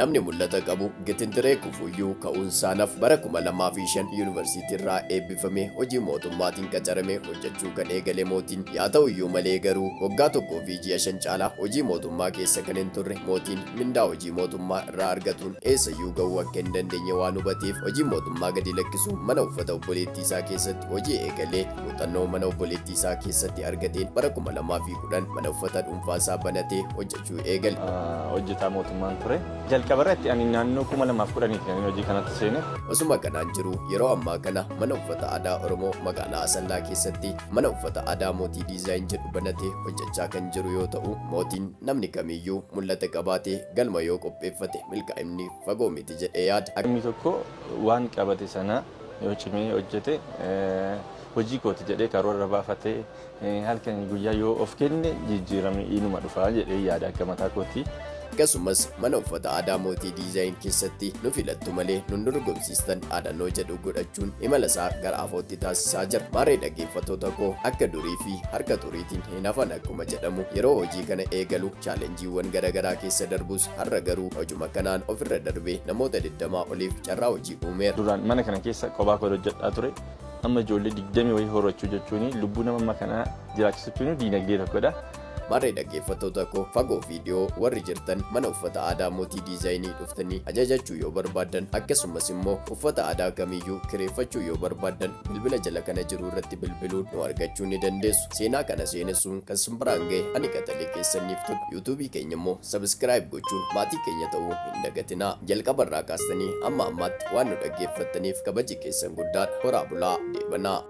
Namni mul'ata qabu gitintiree kufuyyuu ka'uunsaa naf bara 2005 yuunivarsiitii irraa eebbifamee hojii mootummaatiin qacaramee hojjechuu kan eegale Mootiin, yaa ta'uyyuu malee garuu waggaa tokkoo fi ji'a 5 caalaa hojii mootummaa keessa kan hin turre Mootiin mindaa hojii mootummaa irraa argatuun eessayyuu ga'uu akka hin dandeenye waan hubateef hojii mootummaa gadi lakkisuun mana uffata obboleettii isaa keessatti hojii eegalee muuxannoo mana obboleettii isaa keessatti argateen bara 2010 mana uffata dhuunfaa isaa banatee hojjechuu eegale. Hojjetaa mootummaan ture. Jalqaba irratti ani naannoo 2010 kan inni hojii kanatti seene. Osuma kanaan jiru yeroo ammaa kana mana uffata aadaa Oromoo magaalaa Asallaa keessatti mana uffata aadaa Mootii Diizaayin jedhu banatee hojjechaa kan jiru yoo ta'u, Mootiin namni kamiyyuu mul'ata qabaatee galma yoo qopheeffate milkaa'inni fagoo miti jedhee yaada. Namni tokko waan qabate sana yoo cimee hojjete, hojii kooti jedhee karoora baafatee halkanii guyyaa yoo of kenne, jijjiiramni inuma dhufa jedhee yaada akka mataa kootti. Akkasumas mana uffata aadaa Mootii Diizaayin keessatti nu filattu malee nun dorgomsiistan dhaadannoo jedhu godhachuun imala isaa gara afootti taasisaa jira. Maarree dhaggeeffattoota koo, akka durii fi harka xuriitiin hin hafan akkuma jedhamu, yeroo hojii kana eegalu chaalenjiiwwan garaagaraa keessa darbus, har'a garuu hojuma kanaan ofirra darbee namoota 20 oliif carraa hojii uumeera. Duraan mana kana keessa kophaa koo hojjedhaa ture. Amma ijoollee 20 wayii horachuu jechuun, lubbuu nama amma kanaa jiraachisuu jechuun diinagdee tokkodha. Maarree dhaggeeffattoota koo, fagoo fi dhiyoo warri jirtan mana uffata aadaa Mootii Diizaayinii dhuftanii ajajachuu yoo barbaaddan, akkasumas immoo uffata aadaa kamiyyuu kireeffachuu yoo barbaaddan, bilbila jala kana jiru irratti bilbiluun nu argachuu ni dandeessu. Seenaa kana seenessuun kan simbiraan ga'e ani qaxalee keessaniif tolu. Yuutuubii keenya immoo subscribe gochuun maatii keenya ta'uu hin dagatinaa. Jalqaba irraa kaastanii hamma ammaatti waan nu dhaggeeffattaniif kabaji keessan guddaadha. Horaa bulaa, deebanaa.